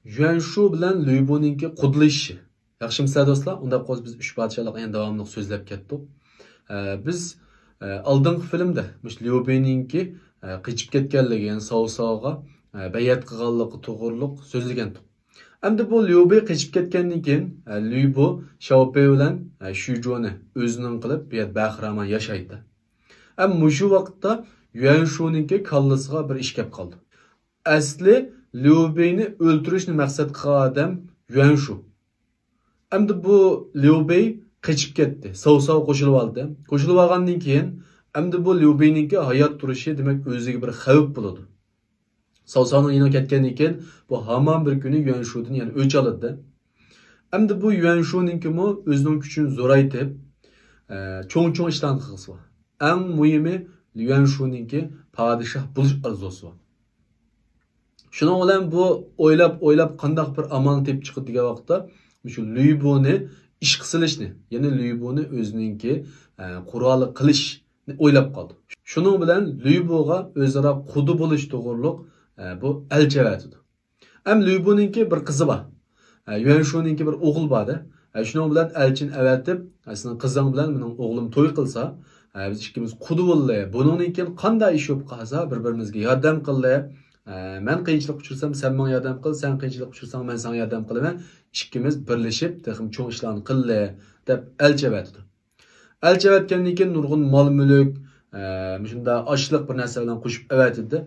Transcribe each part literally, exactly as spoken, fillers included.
يۈەنشۇ بىلەن لۈيبۇنىڭكى قۇدىلىشىشى. ياخشىمۇسىلەر دوستلار؟ ئۇنداق بولسا بىز ئۈچ پادىشاھلىقنى يەنە داۋاملىق سۆزلەپ كەتتۇق. ئە، بىز، ئە، ئالدىنقى فىلىمدە مۇشۇ ليۇبېينىڭكى، ئە، قېچىپ كەتكەنلىكى، يەنى ساۋساۋغا، ئە، بەيئەت قىلغانلىقى توغرۇلۇق سۆزلىگەنتۇق. ئەمدى بۇ ليۇبېي قېچىپ كەتكەندىن كېيىن، ئە، لۈيبۇ شياۋپېي بىلەن، ئە، شۈجۇنى ئۆزىنىڭ قىلىپ، بۇ يەردە بەخىرامان ياشايدۇ. ئەمما مۇشۇ ۋاقىتتا يۈەنشۇنىڭكى كاللىسىغا بىر ئىش كەپ قالدى. ئەسلى ليۇبېينى ئۆلتۈرۈشنى مەقسەت قىلغان ئادەم يۈەنشۇ. ئەمدى بۇ ليۇبېي قېچىپ كەتتى. ساۋساۋ قوشۇلۇۋالدى. قوشۇلۇۋالغاندىن كېيىن، ئەمدى بۇ ليۇبېينىڭكى ھايات تۇرۇشى، دېمەك، ئۆزىگە بىر خەۋپ بولىدۇ. ساۋساۋنىڭ يېنىغا كەتكەندىن كېيىن، بۇ ھامان بىر كۈنى يۈەنشۇدىن يەنە ئۆچ ئالىدۇ. ئەمدى بۇ يۈەنشۇنىڭكىمۇ ئۆزىنىڭ كۈچىنى زورايتىپ، ئە، چوڭ-چوڭ ئىشلارنى قىلغۇسى بار. ئەڭ مۇھىمى، يۈەنشۇنىڭكى پادىشاھ بولۇش ئارزۇسى بار. شۇنىڭ بىلەن بۇ ئويلاپ-ئويلاپ قانداق بىر ئامالنى تېپىپ چىقىدۇ دېگەن ۋاقىتتا، مۇشۇ لۈيبۇنى ئىشقا سېلىشنى، يەنى لۈيبۇنى ئۆزىنىڭكى، ئە، قورالى قىلىشنى ئويلاپ قالىدۇ. شۇنىڭ بىلەن لۈيبۇغا ئۆزئارا قۇدا بولۇش توغرۇلۇق، ئە، بۇ ئەلچى ئەۋەتىدۇ. ئەم لۈيبۇنىڭكى بىر قىزى بار. ئە، يۈەنشۇنىڭكى بىر ئوغلى بار-دە. ئە، شۇنىڭ بىلەن ئەلچىنى ئەۋەتىپ، ئە، سېنىڭ قىزىڭ بىلەن مېنىڭ ئوغلۇم توي قىلسا، ئە، بىز ئىككىمىز قۇدا بولىلى. بۇنىڭدىن كېيىن قانداق ئىش بولۇپ قالسا، بىر-بىرىمىزگە ياردەم قىلىلى. ئە، مەن قىيىنچىلىققا ئۇچرىسام، سەن ماڭا ياردەم قىل، سەن قىيىنچىلىققا ئۇچرىساڭ، مەن ساڭا ياردەم قىلىمەن. ئىككىمىز بىرلىشىپ تېخىمۇ چوڭ ئىشلارنى قىلىلى، دەپ ئەلچى ئەۋەتىدۇ. ئەلچى ئەۋەتكەندىن كېيىن نۇرغۇن مال-مۈلۈك، ئە، مۇشۇنداق ئاشلىق بىر نەرسە بىلەن قوشۇپ ئەۋەتىدۇ.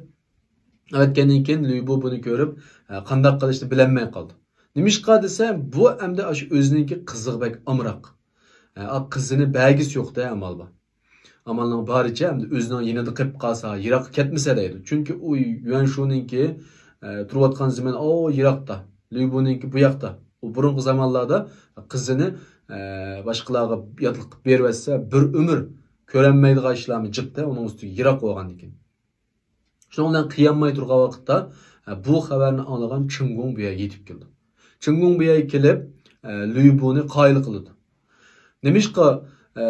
ئەۋەتكەندىن كېيىن لۈيبۇ بۇنى كۆرۈپ، ئە، قانداق قىلىشنى بىلەلمەي قالدى. نېمىشقا دېسە، بۇ ئەمدى ئاشۇ ئۆزىنىڭكى قىزىغا بەك ئامراق. ئە، ئا، قىزىنى بەرگۈسى يوق-دە، ئامال بار. ئامالنىڭ بارىچە ئەمدى ئۆزىنىڭ يېنىدا قېلىپ قالسا، يىراققا كەتمىسە دەيدۇ. چۈنكى ئۇ يۈەنشۇنىڭكى، ئە، تۇرۇۋاتقان زېمىنى ئاۋۇ يىراقتا، لۈيبۇنىڭكى بۇ ياقتا. ئۇ بۇرۇنقى زامانلاردا قىزىنى، ئە، باشقىلارغا ياتلىق قىلىپ بېرىۋەتسە، بىر ئۆمۈر كۆرەلمەيدىغان ئىشلارمۇ جىقتە، ئۇنىڭ ئۈستىگە يىراق بولغاندىكىن. شۇنىڭ بىلەن قىيالماي تۇرغان ۋاقىتتا، ئە، بۇ خەۋەرنى ئاڭلىغان چىڭگۇڭ بۇ يەرگە يېتىپ كېلىدۇ. چىڭگۇڭ بۇ يەرگە كېلىپ، ئە، لۈيبۇنى قايىل قىلىدۇ. نېمىشقا، ئە،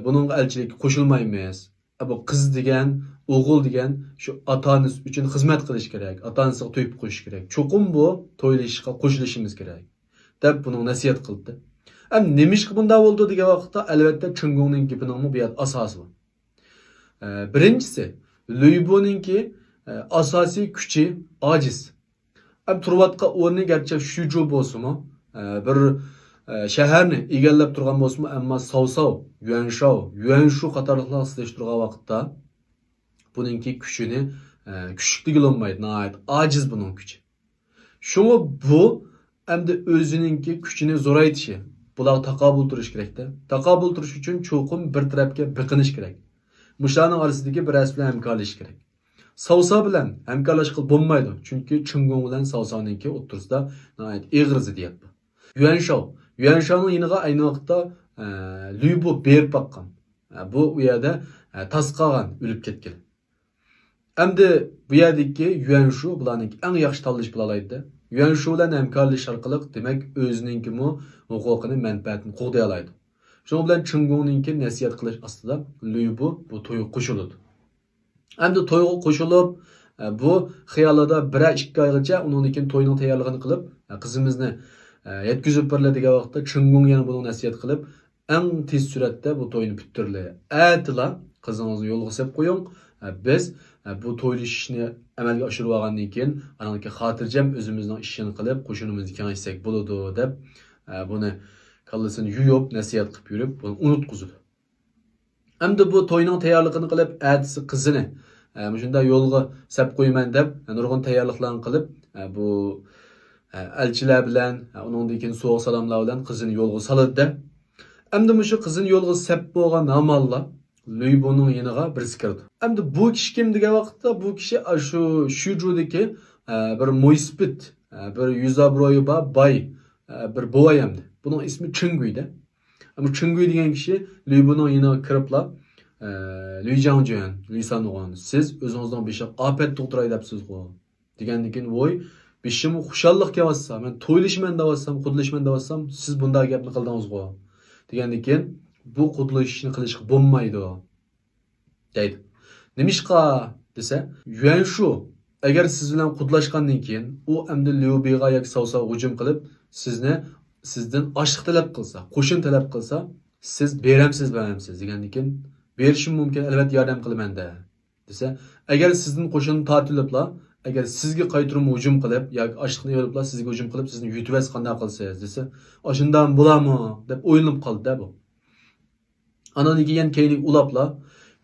بۇنىڭغا ئەلچىلىككە قوشۇلمايمىز؟ ئە، بۇ قىز دېگەن، ئوغۇل دېگەن شۇ ئاتا-ئانىسى ئۈچۈن خىزمەت قىلىش كېرەك، ئاتا-ئانىسىغا تۆھپە قوشۇش كېرەك. چوقۇم بۇ تويلىشىشقا قوشۇلۇشىمىز كېرەك، دەپ بۇنىڭغا نەسىھەت قىلدى. ئەم، نېمىشقا بۇنداق بولدى دېگەن ۋاقىتتا، ئەلۋەتتە، چىڭگۇڭنىڭ گېپىنىڭمۇ بۇ يەردە ئاساسى بار. ئە، بىرىنچىسى، لۈيبۇنىڭكى، ئە، ئاساسىي كۈچى ئاجىز. ئەم، تۇرۇۋاتقان ئورنى گەرچە شۈجۇ بولسىمۇ، ئە، بىر، ئە، شەھەرنى ئىگىلەپ تۇرغان بولسىمۇ، ئەمما ساۋساۋ، يۈەنشاۋ، يۈەنشۇ قاتارلىقلارغا سېلىشتۇرغان ۋاقىتتا بۇنىڭكى كۈچىنى، ئە، كۈچلۈك دېگىلى بولمايدۇ، ناھايىتى ئاجىز بۇنىڭ كۈچى. شۇڭا بۇ ئەمدى ئۆزىنىڭكى كۈچىنى زورايتىشى، بۇلارغا تاقابىل تۇرۇش كېرەكتە. تاقابىل تۇرۇش ئۈچۈن چوقۇم بىر تەرەپكە بېقىنىش كېرەك. مۇشۇلارنىڭ ئارىسىدىكى بىرەرسى بىلەن ھەمكارلىشىش كېرەك. ساۋسا بىلەن ھەمكارلاشقىلى بولمايدۇ، چۈنكى چىڭگۇڭ بىلەن ساۋسانىڭكى ئوتتۇرىسىدا ناھايىتى ئېغىر زىددىيەت بار. يۈەنشاۋ، يۈەنشاۋنىڭ يېنىغا ئەينى ۋاقىتتا، ئە، لۈيبۇ بېرىپ باققان. ئە، بۇ، ئۇ يەردە، ئە، تاس قالغان، ئۆلۈپ كەتكەن. ئەمدى بۇ يەردىكى يۈەنشۇ بۇلارنىڭكى ئەڭ ياخشى تاللىشى بولالايدۇ. يۈەنشۇ بىلەن ھەمكارلىشىش ئارقىلىق، دېمەك، ئۆزىنىڭكىمۇ ھوقۇقىنى، مەنپەئەتىنى قوغدىيالايدۇ. شۇنىڭ بىلەن چىڭگۇڭنىڭكى نەسىھەت قىلىش ئاستىدا لۈيبۇ بۇ تويغا قوشۇلىدۇ. ئەمدى تويغا قوشۇلۇپ، ئە، بۇ خىيالىدا بىرەر ئىككى ئايغىچە ئۇنىڭدىن كېيىن توينىڭ تەييارلىقىنى قىلىپ، ئە، قىزىمىزنى، ئە، يەتكۈزۈپ بېرىلە دېگەن ۋاقىتتا چىڭگۇڭ يەنە بۇنىڭغا نەسىھەت قىلىپ، ئەڭ تېز سۈرئەتتە بۇ توينى پۈتتۈرىلى. ئەتىلا قىزىڭىزنى يولغا سېلىپ قويۇڭ. ئە، بىز، ئە، بۇ تويلىشىشنى ئەمەلگە ئاشۇرۇۋالغاندىن كېيىن، ئانىڭكى خاتىرجەم ئۆزىمىزنىڭ ئىشىنى قىلىپ، قوشۇنىمىزنى كېڭەيتسەك بولىدۇ، دەپ، ئە، بۇنى كاللىسىنى يۇيۇپ، نەسىھەت قىلىپ يۈرۈپ، بۇنى ئۇنتقۇزىدۇ. ئەمدى بۇ توينىڭ تەييارلىقىنى قىلىپ، ئەتىسى قىزىنى، ئە، مۇشۇنداق يولغا سەپ قويىمەن دەپ، نۇرغۇن تەييارلىقلارنى قىلىپ، ئە، بۇ، ئە، ئەلچىلەر بىلەن، ئە، ئۇنىڭدىن كېيىن سوۋغا-سالاملار بىلەن قىزىنى يولغا سالىدۇ. ئەمدى مۇشۇ قىزىنى يولغا سەپ بولغان ھامانلا لۈيبۇنىڭ يېنىغا بىرسى كىرىدۇ. ئەمدى بۇ كىشى كىم دېگەن ۋاقىتتا، بۇ كىشى ئاشۇ شۈجۇدىكى، ئە، بىر مويسىپىت، ئە، بىر يۈز ئابرۇيى بار، باي، ئە، بىر بوۋاي ئەمدى. بۇنىڭ ئىسمى چىڭگۈيدە. ئەمما چىڭگۈي دېگەن كىشى لۈيبۇنىڭ يېنىغا كىرىپلا، ئە، لۈيجاڭجۈەن، لۈيسانغۇەن، سىز ئۆزىڭىزنىڭ بېشىغا ئاپەت تۇغدۇراي دەپسىزغۇ؟ دېگەندىن كېيىن، ۋوي، بېشىمغا خۇشاللىق كەۋاتسا، مەن تويلىشىمەن دەۋاتسام، قۇدىلىشىمەن دەۋاتسام، سىز بۇنداق گەپنى قىلدىڭىزغۇ؟ دېگەندىن كېيىن، بۇ قۇدىلىشىشنى قىلىشقا بولمايدۇ، دەيدۇ. نېمىشقا دېسە، يۈەنشۇ، ئەگەر سىز بىلەن قۇدلاشقاندىن كېيىن ئۇ ئەمدى ليۇبىغا ياكى ساۋساۋغا ھۇجۇم قىلىپ، سىزنى، سىزدىن ئاشلىق تەلەپ قىلسا، قوشۇن تەلەپ قىلسا، سىز بېرەمسىز، بەرمەمسىز دېگەندىن كېيىن، بېرىشىم مۇمكىن، ئەلۋەتتە ياردەم قىلىمەن دە، دېسە، ئەگەر سىزدىن قوشۇن تارتىۋېلىپلا، ئەگەر سىزگە قايتۇرما ھۇجۇم قىلىپ ياكى ئاشلىقنى ئېلىپلا سىزگە ھۇجۇم قىلىپ، سىزنى يۇتۇۋەتسە قانداق قىلىسىز دېسە، ئاشۇنداق بولامۇ دەپ ئويلىنىپ قالدى-دە بۇ. ئانان كېيىن كەينىگە ئۇلاپلا،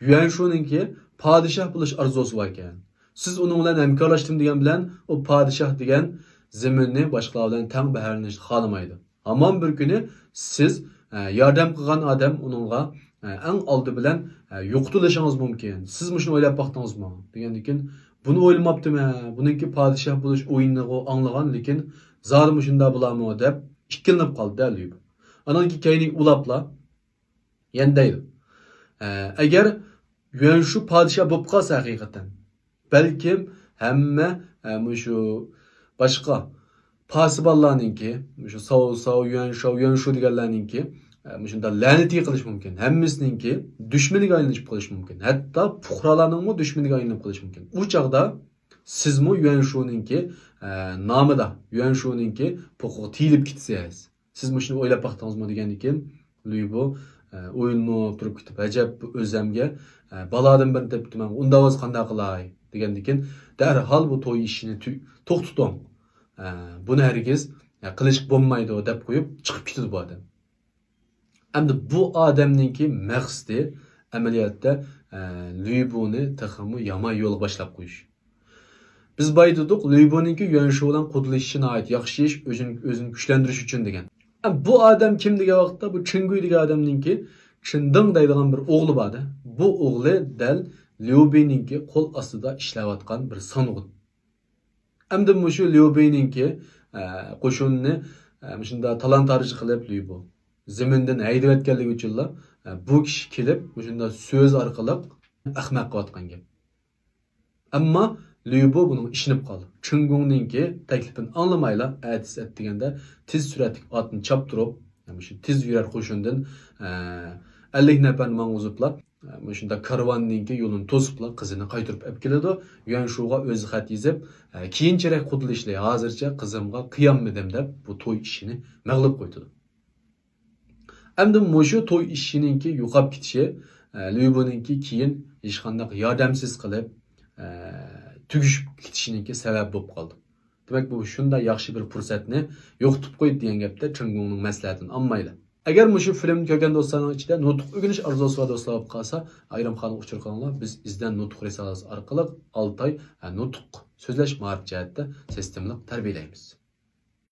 يۈەنشۇنىڭكى پادىشاھ بولۇش ئارزۇسى باركەن. سىز ئۇنىڭ بىلەن ھەمكارلاشتىم دېگەن بىلەن، ئۇ پادىشاھ دېگەن زېمىننى باشقىلار بىلەن تەڭ بەھرىلىنىشنى خالىمايدۇ. ھامان بىر كۈنى سىز، ئە، ياردەم قىلغان ئادەم ئۇنىڭغا، ئە، ئەڭ ئالدى بىلەن، ئە، يوقىتىلىشىڭىز مۇمكىن. سىز مۇشۇنى ئويلاپ باقتىڭىزمۇ؟ دېگەندىن كېيىن، بۇنى ئويلىماپتىمەن. بۇنىڭكى پادىشاھ بولۇش ئويۇنىغۇ ئاڭلىغان، لېكىن زادى مۇشۇنداق بولامۇ دەپ ئىككىلىنىپ قالدى-دە ليۇبۇ. ئانان كېيىن كەينىگە ئۇلاپلا، يەنە دەيدۇ. ئە، ئەگەر يۈەنشۇ پادىشاھ بولۇپ قالسا ھەقىقەتەن، بەلكىم ھەممە، ئە، مۇشۇ باشقا پاسىبانلارنىڭكى، مۇشۇ ساۋ، ساۋ، يۈەنشاۋ، يۈەنشۇ دېگەنلەرنىڭكى، ئە، مۇشۇنداق لەنىتى قىلىش مۇمكىن. ھەممىسىنىڭكى دۈشمىنىگە ئايلىنىپ قېلىش مۇمكىن. ھەتتا پۇقرالارنىڭمۇ دۈشمىنىگە ئايلىنىپ قېلىش مۇمكىن. ئۇ چاغدا سىزمۇ يۈەنشۇنىڭكى، ئە، نامىدا، يۈەنشۇنىڭكى پوقىغا تېيىلىپ كېتىسىز. سىز مۇشۇنى ئويلاپ باقتىڭىزمۇ دېگەندىن كېيىن، ليۇبۇ، ئە، ئويلىنىپ تۇرۇپ كېتىپ، ئەجەب، ئۆزەمگە، ئە، بالادىن بىرنى تېپىپتىمەن، ئۇنداق بولسا قانداق قىلاي دېگەندىن كېيىن، دەرھال بۇ توي ئىشىنى تۈ-، توختىتىڭ. ئە، بۇنى ھەرگىز، ئە، قىلىشقا بولمايدۇ دەپ قويۇپ چىقىپ كېتىدۇ بۇ ئادەم. ئەمدى بۇ ئادەمنىڭكى مەقسىتى ئەمەلىيەتتە، ئە، ليۇبۇنى تېخىمۇ يامان يولغا باشلاپ قويۇش. بىز بايا دېدۇق، ليۇبۇنىڭكى يۈەنشۇ بىلەن قۇدىلىشىشى ناھايىتى ياخشى ئىش، ئۆزىنى، ئۆزىنى كۈچلەندۈرۈش ئۈچۈن دېگەن. ئە، بۇ ئادەم كىم دېگەن ۋاقىتتا، بۇ چېنگۈي دېگەن ئادەمنىڭكى، چېندىڭ دەيدىغان بىر ئوغلى بار-دە. بۇ ئوغلى دەل ليۇبىنىڭكى قول ئاستىدا ئىشلەۋاتقان بىر سانغۇن. ئەمدى مۇشۇ ليۇبىنىڭكى، ئە، قوشۇنىنى، ئە، مۇشۇنداق تالان-تارىج قىلىپ ليۇبۇ زېمىندىن ھەيدىۋەتكەنلىكى ئۈچۈنلا، ئە، بۇ كىشى كېلىپ مۇشۇنداق سۆز ئارقىلىق ئەخمەق قىلىۋاتقان گەپ. ئەمما ليۇبۇ بۇنىڭغا ئىشىنىپ قالدى. چېنگۇڭنىڭكى تەكلىپىنى ئاڭلىمايلا، ئەتىسى ئەتىگەندە تېز سۈرئەتلىك ئاتنى چاپتۇرۇپ، مۇشۇ تېز يۈرەر قوشۇندىن، ئە، ئەللىك نەپەرنى ماڭغۇزۇپلا، مۇشۇنداق كارۋاننىڭكى يولىنى توسۇپلا قىزىنى قايتۇرۇپ ئەپ كېلىدۇ. يۈەنشۇغا ئۆزى خەت يېزىپ، كېيىنچىرەك قۇدىلىشلى، ھازىرچە قىزىمغا قىيالمىدىم دەپ بۇ توي ئىشىنى مەغلۇپ قويدۇ. ئەمدى مۇشۇ توي ئىشىنىڭكى يوقاپ كېتىشى، ليۇبۇنىڭكى كېيىن ھېچقانداق ياردەمسىز قېلىپ، تۈگىشىپ كېتىشىنىڭكى سەۋەب بولۇپ قالدى. دېمەك، بۇ شۇنداق ياخشى بىر پۇرسەتنى يوقىتىپ قويدى دېگەن گەپتە چېنگۇڭنىڭ مەسلىھەتىنى ئالمايلى. ئەگەر مۇشۇ فىلىمنى كۆرگەن دوستلارنىڭ ئىچىدە نۇتۇق ئۆگىنىش ئارزۇسى بار دوستلار بولۇپ قالسا، ئايرىم قانالغا ئۇچۇر قىلىڭلار. بىز ئىزدەن نۇتۇق رىسالىسى ئارقىلىق ئالتە ئاي، ھە، نۇتۇق سۆزلەش ماھارىتى جەھەتتە سىستېمىلىق تەربىيەلەيمىز.